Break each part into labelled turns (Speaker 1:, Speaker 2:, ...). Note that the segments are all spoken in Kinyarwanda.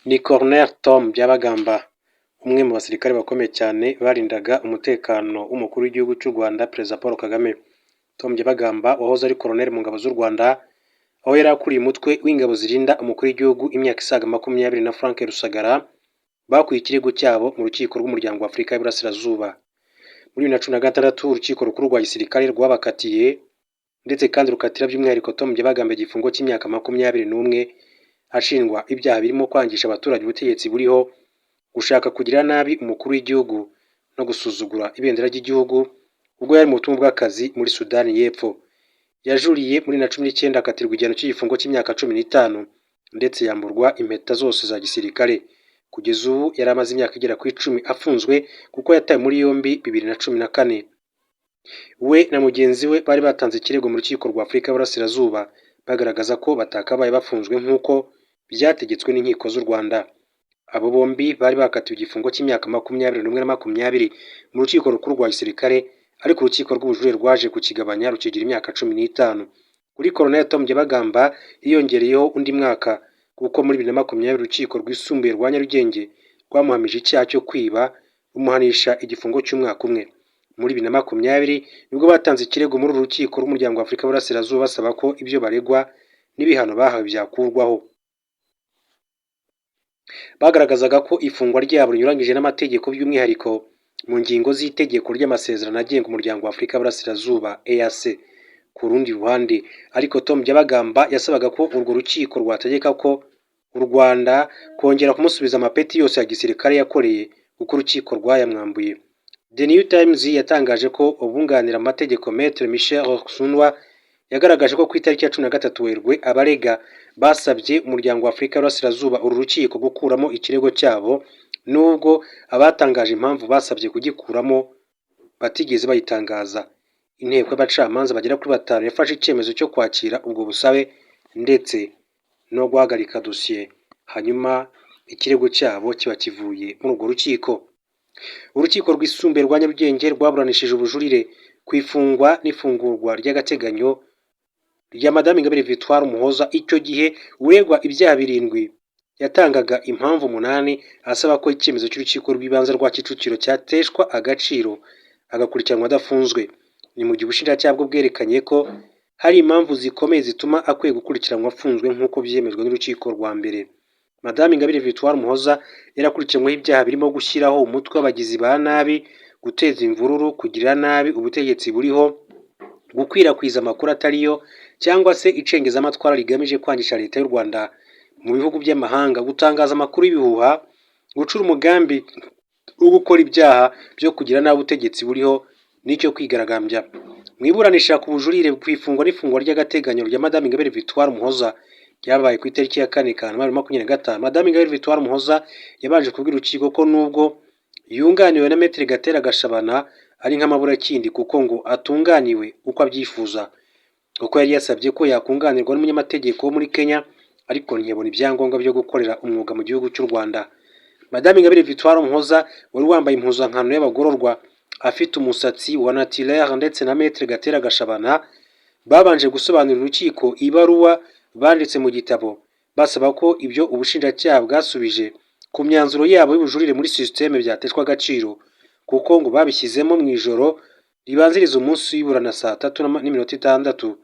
Speaker 1: Ni Colonel Tom Byabagamba, umwe mu basirikare bakomeye cyane barindaga umutekano w'umukuru w'igihugu cy'u Rwanda, Perezida Paul Kagame. Tom Byabagamba wahoze ari Colonel mu ngabo z'u Rwanda, aho yari akuriye umutwe w'ingabo zirinda umukuru w'igihugu imyaka isaga 20 na Frank Rusagara, bakuye ikirego cyabo mu rukiko rw'umuryango wa Afurika y'Iburasirazuba. Muri 2016 urukiko rukuru rwa gisirikare rwabakatiye ndetse kandi rukatira by'umwihariko Tom Byabagamba igifungo cy'imyaka 21, ashinjwa ibyaha birimo kwangisha abaturage ubutegetsi buriho, gushaka kugira nabi umukuru w'igihugu no gusuzugura ibendera ry'igihugu ubwo yari mu butumwa bw'akazi muri Sudani y'Epfo. Yajuriye muri 2019, akatirwa igihano cy'igifungo cy'imyaka 15 ndetse yamburwa impeta zose za gisirikare. Kugeza ubu yari amaze imyaka igera ku 10 afunzwe kuko yatawe muri yombi 2014. We na mugenzi we bari batanze ikirego mu rukiko rwa Afurika y'Iburasirazuba, bagaragaza ko batakabaye bafunzwe nk'uko byategetswe n'inkiko z'u Rwanda. Abo bombi bari bakatiwe igifungo cy'imyaka 21 na 20 mu rukiko rukuru rwa gisirikare, ariko urukiko rw'ubujurire rwaje kukigabanya rukigira imyaka 15. Kuri Colonel Tom Byabagamba hiyongereyeho undi mwaka, kuko muri 2020 urukiko rwisumbuye rwa Nyarugenge rwamuhamije icyaha cyo kwiba, rumuhanisha igifungo cy'umwaka umwe. Muri 2020 nibwo batanze ikirego muri uru rukiko rw'umuryango wa Afurika y'Iburasirazuba, basaba ko ibyo baregwa n'ibihano bahawe byakurwaho. Bagaragazaga ko ifungwa ryabo rinyuranyije n'amategeko, by'umwihariko mu ngingo z'itegeko ry'amasezerano agenga umuryango wa Afurika y'Iburasirazuba, EAC. Ku rundi ruhande ariko, Tom Byabagamba yasabaga ko urwo rukiko rwategeka ko u Rwanda kongera kumusubiza amapeti yose ya gisirikare yakoreye, kuko urukiko rwayamwambuye. The New Times yatangaje ko ubunganira amategeko, Maître Michel Rosundwa, yagaragaje ko ku itariki ya 13 Werurwe abarega basabye umuryango wa Afurika y'Iburasirazuba, uru rukiko, gukuramo ikirego cyabo, nubwo abatangaje impamvu basabye kugikuramo batigeze bayitangaza. Inteko y'abacamanza bagera kuri batanu yafashe icyemezo cyo kwakira ubwo busabe ndetse no guhagarika dosiye, hanyuma ikirego cyabo kiba kivuye muri urwo rukiko. Urukiko rwisumbuye rwa Nyarugenge rwaburanishije ubujurire ku ifungwa n'ifungurwa ry'agateganyo rya Madame Ingabire Victoire Umuhoza. Icyo gihe uregwa ibyaha birindwi yatangaga impamvu umunani asaba ko icyemezo cy'urukiko rw'ibanze rwa Kicukiro cyateshwa agaciro, agakurikiranwa adafunzwe. Ni mu gihe ubushinjacyaha bwo bwerekanye ko hari impamvu zikomeye zituma akwiye gukurikiranwa afunzwe, nk'uko byemejwe n'urukiko rwa mbere. Madame Ingabire Victoire Umuhoza yarakurikiranyweho ibyaha birimo gushyiraho umutwe w'abagizi ba nabi, guteza imvururu, kugirira nabi ubutegetsi buriho, gukwirakwiza amakuru atariyo cyangwa se icengezamatwara rigamije kwangisha leta y'u Rwanda mu bihugu by'amahanga, gutangaza amakuru y'ibihuha, gucura umugambi wo gukora ibyaha byo kugira nabi ubutegetsi buriho n'icyo kwigaragambya. Mu iburanisha ku bujurire ku ifungwa n'ifungwa ry'agateganyo rya Madame Ingabire Victoire Umuhoza ryabaye ku itariki ya 4 Kanama 2025, Madame Ingabire Victoire Umuhoza yabanje kubwira urukiko ko nubwo yunganiwe na Maître Gatera Gashabana ari nk'amaburakindi, kuko ngo atunganiwe uko abyifuza, kuko yari yasabye ko yakunganirwa n'umunyamategeko wo muri Kenya, ariko ntiyabona ibyangombwa byo gukorera umwuga mu gihugu cy'u Rwanda. Madame Ingabire Victoire Umuhoza wari wambaye impuzankano y'abagororwa, afite umusatsi wa naturel, ndetse na Maître Gatera Gashabana babanje gusobanurira urukiko ibaruwa banditse mu gitabo, basaba ko ibyo ubushinjacyaha bwasubije ku myanzuro yabo y'ubujurire muri système byateshwa agaciro, kuko ngo babishyizemo mu ijoro ribanziriza umunsi w'iburana saa 3:06,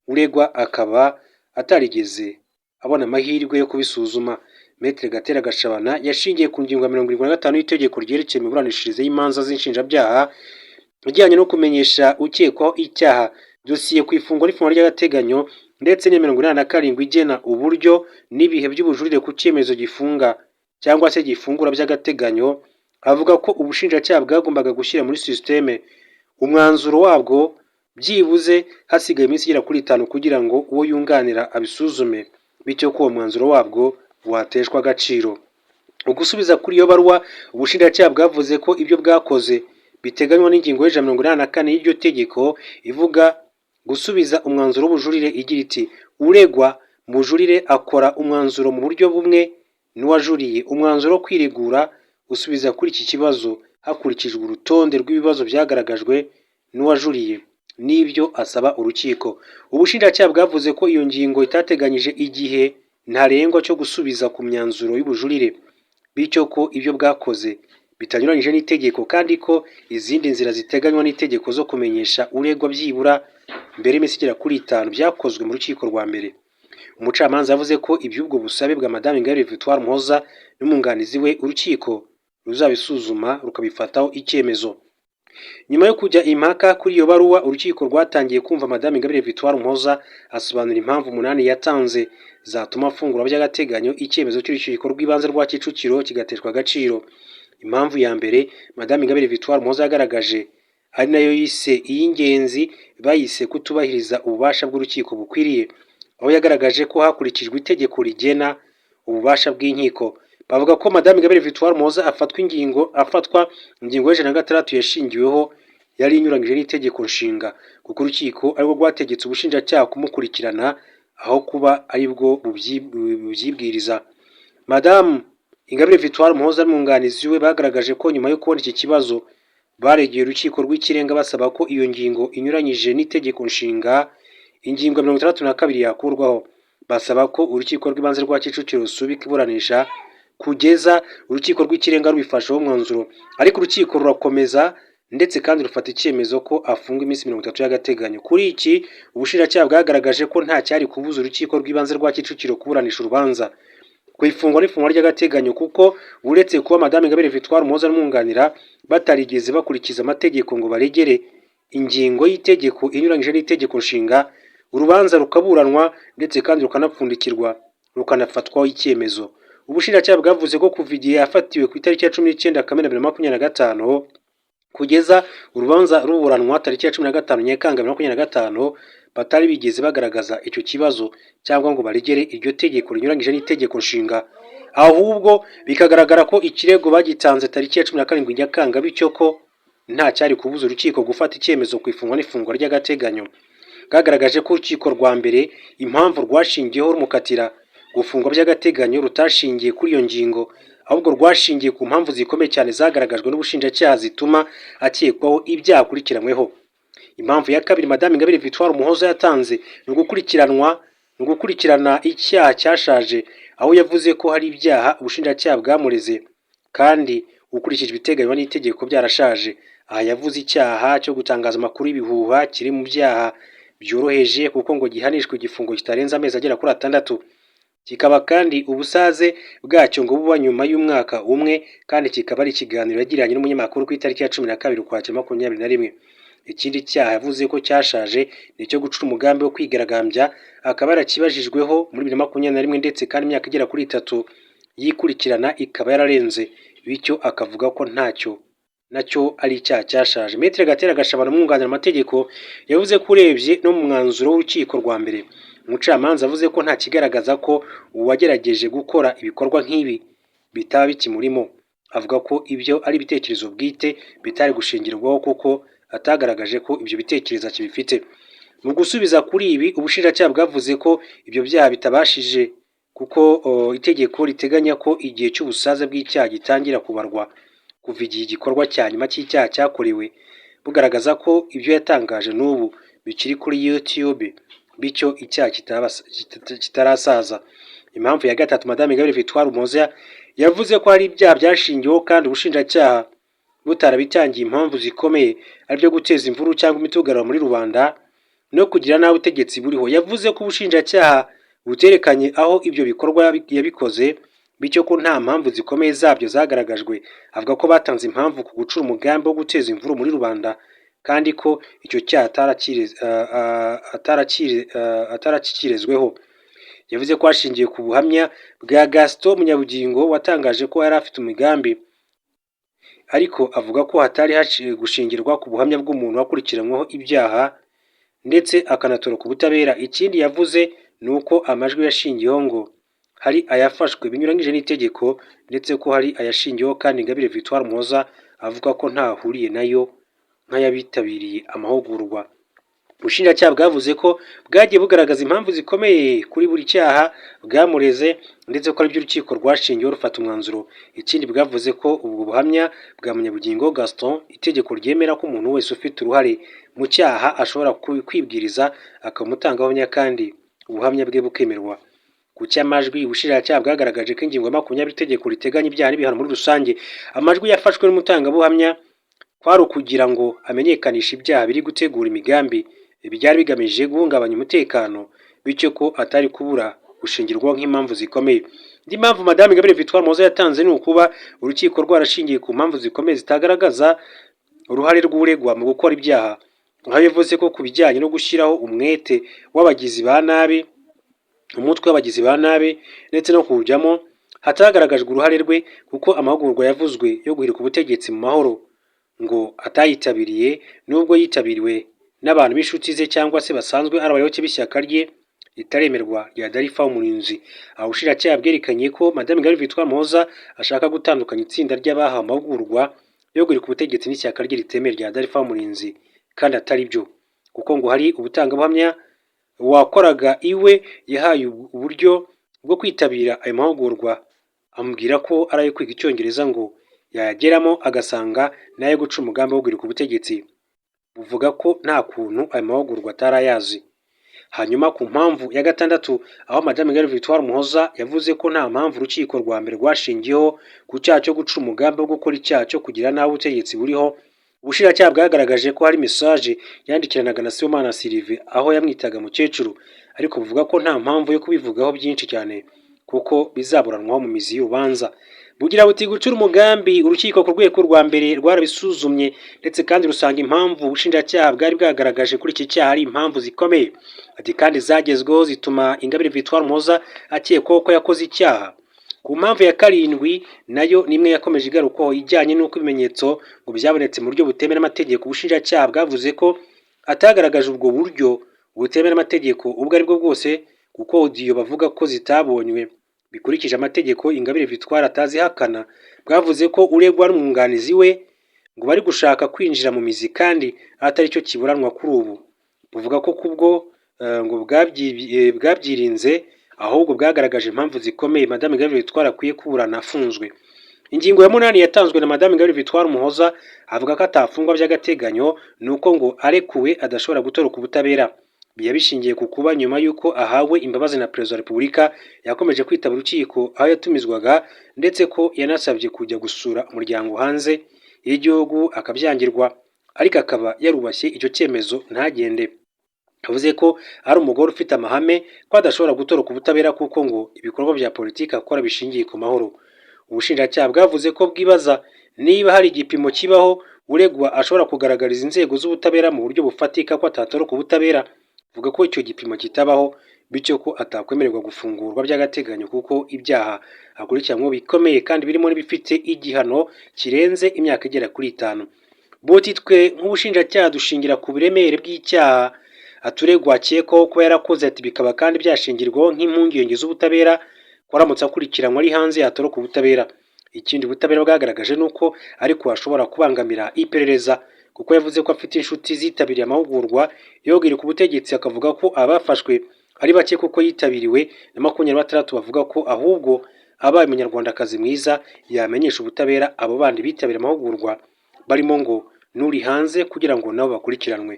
Speaker 1: uregwa akaba atarigeze abona amahirwe yo kubisuzuma. Maître Gatera Gashabana yashingiye ku ngingo ya 75 y'itegeko ryerekeye imiburanishirize y'imanza z'inshinjabyaha, ijyanye no kumenyesha ukekwaho icyaha dosiye ku ifungwa n'ifungwa ry'agateganyo, ndetse n'iya 87 igena uburyo n'ibihe by'ubujurire ku cyemezo gifunga cyangwa se gifungura by'agateganyo, avuga ko ubushinjacyaha bwagombaga gushyira muri système umwanzuro wabwo byibuze hasigaye iminsi igera kuri 5 kugira ngo uwo yunganira abisuzume, bityo ko uwo mwanzuro wabwo wateshwa agaciro. Ugusubiza kuri iyo baruwa, ubushinjacyaha bwavuze ko ibyo bwakoze biteganywa n'ingingo ya 184 y'iryo tegeko, ivuga gusubiza umwanzuro w'ubujurire, igira iti: "Uregwa mu bujurire akora umwanzuro mu buryo bumwe n'uwajuriye. Umwanzuro wo kwiregura usubiza kuri iki kibazo hakurikijwe urutonde rw'ibibazo byagaragajwe n'uwajuriye n'ibyo asaba urukiko." Ubushinjacyaha bwavuze ko iyo ngingo itateganyije igihe. ntarengwa cyo gusubiza ku myanzuro y'ubujurire, bityo ko ibyo bwakoze bitanyuranyije n'itegeko, kandi ko izindi nzira ziteganywa n'itegeko zo kumenyesha uregwa byibura mbere y'iminsi igera kuri 5 byakozwe mu rukiko rwa mbere. Umucamanza yavuze ko iby'ubwo busabe bwa Madame Ingabire Victoire Umuhoza n'umwunganizi we urukiko ruzabisuzuma rukabifataho icyemezo. Nyuma yo kujya impaka kuri iyo baruwa, urukiko rwatangiye kumva Madame Ingabire Victoire Umuhoza asobanura impamvu 8 yatanze zatuma afungura by'agateganyo, icyemezo cy'urukiko rw'ibanze rwa Kicukiro kigateshwa agaciro. Impamvu ya mbere Madame Ingabire Victoire Umuhoza yagaragaje, ari nayo yise iy'ingenzi, bayise kutubahiriza ububasha bw'urukiko bukwiriye, aho yagaragaje ko hakurikijwe itegeko rigena ububasha bw'inkiko, bavuga ko Madame Ingabire Victoire Umuhoza afatwa ingingo ya 106 yashingiweho yari inyuranyije n'itegeko nshinga, kuko urukiko arirwo rwategetse ubushinjacyaha kumukurikirana aho kuba aribwo bubyibwiriza. Madamu Ingabire Victoire Umuhoza n'umwunganizi we bagaragaje ko nyuma yo kubona iki kibazo baregeye Urukiko rw'Ikirenga, basaba ko iyo ngingo inyuranyije n'itegeko nshinga, ingingo ya 62, yakurwaho. Basaba ko Urukiko rw'Ibanze rwa Kicukiro rusubika iburanisha kugeza Urukiko rw'Ikirenga rubifasheho umwanzuro, ariko urukiko rurakomeza ndetse kandi rufata icyemezo ko afungwa iminsi 30 y'agateganyo. Kuri iki, ubushinjacyaha bwagaragaje ko nta cyari kubuza Urukiko rw'Ibanze rwa Kicukiro kuburanisha urubanza ku ifungwa n'ifungwa ry'agateganyo, kuko uretse kuba Madame Ingabire Victoire Umuhoza n'umwunganira batarigeze bakurikiza amategeko ngo baregere ingingo y'itegeko inyuranyije n'itegeko nshinga, urubanza rukaburanwa ndetse kandi rukanapfundikirwa, rukanafatwaho icyemezo. Ubushinjacyaha bwavuze ko kuva igihe yafatiwe ku itariki ya 19 Kamena 2025 kugeza urubanza ruburanwa tariki ya 15 Nyakanga 2025, batari bigeze bagaragaza icyo kibazo cyangwa ngo baregere iryo tegeko rinyuranyije n'itegeko nshinga, ahubwo bikagaragara ko ikirego bagitanze tariki ya 17 Nyakanga, bityo ko nta cyari kubuza urukiko gufata icyemezo ku ifungwa n'ifungwa ry'agateganyo. Bwagaragaje ko urukiko rwa mbere impamvu rwashingiyeho rumukatira gufungwa by'agateganyo rutashingiye kuri iyo ngingo, ahubwo rwashingiye ku mpamvu zikomeye cyane zagaragajwe n'ubushinjacyaha zituma akekwaho ibyaha akurikiranyweho. Impamvu ya kabiri Madame Ingabire Victoire Umuhoza yatanze ni ugukurikirana icyaha cyashaje, aho yavuze ko hari ibyaha ubushinjacyaha bwamureze kandi ukurikije ibiteganywa n'itegeko byarashaje. Aha yavuze icyaha cyo gutangaza amakuru y'ibihuha kiri mu byaha byoroheje, kuko ngo gihanishwa igifungo kitarenze amezi agera kuri 6, kikaba kandi ubusaze bwacyo ngo buba nyuma y'umwaka umwe, kandi kikaba ari ikiganiro yagiranye n'umunyamakuru ku itariki ya 12 Ukwakira 21. Ikindi cyaha yavuze ko cyashaje ni icyo gucura umugambi wo kwigaragambya, akaba yarakibajijweho muri 2021, ndetse kandi imyaka igera kuri 3 yikurikirana ikaba yararenze, bityo akavuga ko ntacyo nacyo ari icyaha cyashaje. Maître Gatera Gashabana, umwunganira mu mategeko, yavuze ko urebye no mu mwanzuro w'urukiko rwa mbere, umucamanza avuze ko nta kigaragaza ko uwagerageje gukora ibikorwa nk'ibi bitaba bikimurimo. Avuga ko ibyo ari ibitekerezo bwite bitari gushingirwaho, kuko atagaragaje ko ibyo bitekerezo akibifite. Mu gusubiza kuri ibi, ubushinjacyaha bwavuze ko ibyo byaha bitabashije, kuko itegeko riteganya ko igihe cy'ubusaze bw'icyaha gitangira kubarwa kuva igihe igikorwa cya nyuma cy'icyaha cyakorewe, bugaragaza ko ibyo yatangaje n'ubu bikiri kuri YouTube, bityo icyaha kitarasaza. Impamvu ya gatatu Madame Ingabire Victoire Umuhoza yavuze ko hari ibyaha byashingiweho kandi ubushinjacyaha butarabitangiye impamvu zikomeye, aribyo guteza imvururu cyangwa imidugararo muri rubanda no kugira nabi ubutegetsi buriho. Yavuze ko ubushinjacyaha buterekanye aho ibyo bikorwa yabikoze, bityo ko nta mpamvu zikomeye zabyo zagaragajwe. Avuga ko batanze impamvu ku gucura umugambi wo guteza imvururu muri rubanda, kandi ko icyo cyaha atarakirezweho. Yavuze ko hashingiwe ku buhamya bwa Gaston Munyabugingo watangaje ko yari afite umugambi, ariko avuga ko hatari gushingirwa ku buhamya bw'umuntu wakurikiranyweho ibyaha ndetse akanatoroka ubutabera. Ikindi yavuze ni uko amajwi yashingiyeho ngo hari ayafashwe binyuranyije n'itegeko, ndetse ko hari ayashingiweho kandi Ingabire Victoire Umuhoza avuga ko ntaho ahuriye nayo, nk'ay'abitabiriye amahugurwa. Ubushinjacyaha bwavuze ko bwagiye bugaragaza impamvu zikomeye kuri buri cyaha bwamureze, ndetse ko aribyo urukiko rwashingiyeho rufata umwanzuro. Ikindi bwavuze ko ubwo buhamya bwa Munyabugingo Gaston, itegeko ryemera ko umuntu wese ufite uruhare mu cyaha ashobora kwibwiriza akaba umutangabuhamya, kandi ubuhamya bwe bukemerwa. Ku cy'amajwi, ubushinjacyaha bwagaragaje ko ingingo ya 20 itegeko riteganya ibyaha n'ibihano muri rusange, amajwi yafashwe n'umutangabuhamya kwari ukugira ngo amenyekanishe ibyaha biri gutegura imigambi byari bigamije guhungabanya umutekano, bityo ko atari kubura gushingirwaho nk'impamvu zikomeye. Indi mpamvu Madame Ingabire Victoire Umuhoza yatanze ni ukuba urukiko rwarashingiye ku mpamvu zikomeye zitagaragaza uruhare rw'uregwa mu gukora ibyaha, aho yavuze ko ku bijyanye no gushyiraho umwete w'abagizi ba nabi, umutwe w'abagizi ba nabi ndetse no kuwujyamo, hatagaragajwe uruhare rwe, kuko amahugurwa yavuzwe yo guhirika ubutegetsi mu mahoro ngo atayitabiriye, nubwo yitabiriwe n'abantu b'inshuti ze cyangwa se basanzwe ari abayoboke b'ishyaka rye ritaremerwa rya DALFA Umurinzi. Aho ubushinjacyaha bwerekanye ko Madame Ingabire Victoire Umuhoza ashaka gutandukanya itsinda ry'abahawe amahugurwa yo guhirika ubutegetsi n'ishyaka rye ritemewe rya DALFA Umurinzi, kandi atari byo, kuko ngo hari ubutangabuhamya wakoraga iwe yahaye uburyo bwo kwitabira ayo mahugurwa, amubwira ko ari ayo kwiga icyongereza, ngo yayageramo agasanga n'ayo guca umugambi wo guhirika ubutegetsi. Buvuga ko nta kuntu ayo mahugurwa atari ayazi. Hanyuma ku mpamvu ya gatandatu, aho Madame Ingabire Victoire Umuhoza yavuze ko nta mpamvu urukiko rwa mbere rwashingiyeho ku cyaha cyo guca umugambi wo gukora icyaha cyo kugira nabi ubutegetsi buriho, ubushinjacyaha bwagaragaje ko hari message yandikiranaga na Sibomana Sylvain aho yamwitaga mukecuru, ariko buvuga ko nta mpamvu yo kubivugaho byinshi cyane kuko bizaburanwaho mu mizi y'urubanza. Bugira buti: "Gucura umugambi, urukiko ku rwego rwa mbere rwarabisuzumye, ndetse kandi rusanga impamvu ubushinjacyaha bwari bwagaragaje kuri iki cyaha ari impamvu zikomeye." Ati: "Kandi zagezweho zituma Ingabire Victoire Umuhoza akekwaho ko yakoze icyaha." Ku mpamvu ya karindwi, nayo ni imwe yakomeje igarukwaho, ijyanye n'uko ibimenyetso ngo byabonetse mu buryo butemewe n'amategeko, ubushinjacyaha bwavuze ko atagaragaje ubwo buryo butemewe n'amategeko ubwo ari bwo bwose, kuko audio bavuga ko zitabonywe bikurikije amategeko Ingabire Victoire atazihakana. Bwavuze ko uregwa n'umwunganizi we ngo bari gushaka kwinjira mu mizi kandi atari cyo kiburanwa kuri ubu. Buvuga ko kubwo ngo bwabyirinze, ahubwo bwagaragaje impamvu zikomeye Madame Ingabire Victoire akwiye kuburana afunzwe. Ingingo ya munani yatanzwe na Madame Ingabire Victoire Umuhoza avuga ko atafungwa by'agateganyo, ni uko ngo arekuwe adashobora gutoroka ubutabera. Bishingiye ku kuba nyuma y'uko ahawe imbabazi na Perezida wa Repubulika yakomeje kwitaba urukiko aho yatumizwaga, ndetse ko yanasabye kujya gusura umuryango hanze y'igihugu akabyangirwa, ariko akaba yarubashye icyo cyemezo ntagende. Yavuze ko ari umugore ufite amahame, ko adashobora gutoroka ubutabera, kuko ngo ibikorwa bya politiki akora bishingiye ku mahoro. Ubushinjacyaha bwavuze ko bwibaza niba hari igipimo kibaho uregwa ashobora kugaragariza inzego z'ubutabera mu buryo bufatika ko atatoroka ubutabera. Buvuga ko icyo gipimo kitabaho, bityo ko atakwemererwa gufungurwa by'agateganyo, kuko ibyaha akurikiranyweho bikomeye kandi birimo n'ibifite igihano kirenze imyaka igera kuri 5. Buti: "Twe nk'ubushinjacyaha dushingira ku buremere bw'icyaha aturegwa akekwaho kuba yarakoze." Ati: "Bikaba kandi byashingirwaho nk'impungenge z'ubutabera ko aramutse akurikiranywe ari hanze yatoroka ubutabera." Ikindi ubutabera bwagaragaje ni uko ariko ashobora kubangamira iperereza, kuko yavuze ko afite inshuti zitabiriye amahugurwa yo ku butegetsi, akavuga ko abafashwe ari bake kuko yitabiriwe na 26. Bavuga ko ahubwo abaye umunyarwandakazi mwiza yamenyesha ubutabera abo bandi bitabiriye amahugurwa, barimo ngo n'uri hanze, kugira ngo nabo bakurikiranwe.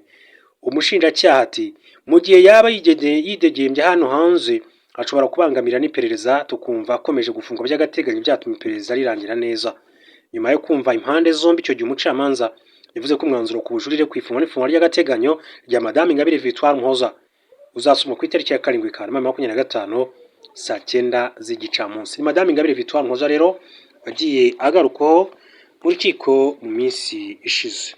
Speaker 1: Umushinjacyaha ati: "Mu gihe yaba yidegembya hano hanze ashobora kubangamira n'iperereza, tukumva akomeje gufungwa by'agateganyo byatuma iperereza rirangira neza." Nyuma yo kumva impande zombi, icyo gihe umucamanza yavuze ko umwanzuro ku bujurire ku ifungwa n'ifungwa ry'agateganyo rya Madame Ingabire Victoire Umuhoza uzasomwa ku itariki ya 7 Kanama 2025 saa 9 z'igicamunsi. Ni Madame Ingabire Victoire Umuhoza rero wagiye agarukwaho mu rukiko mu minsi ishize.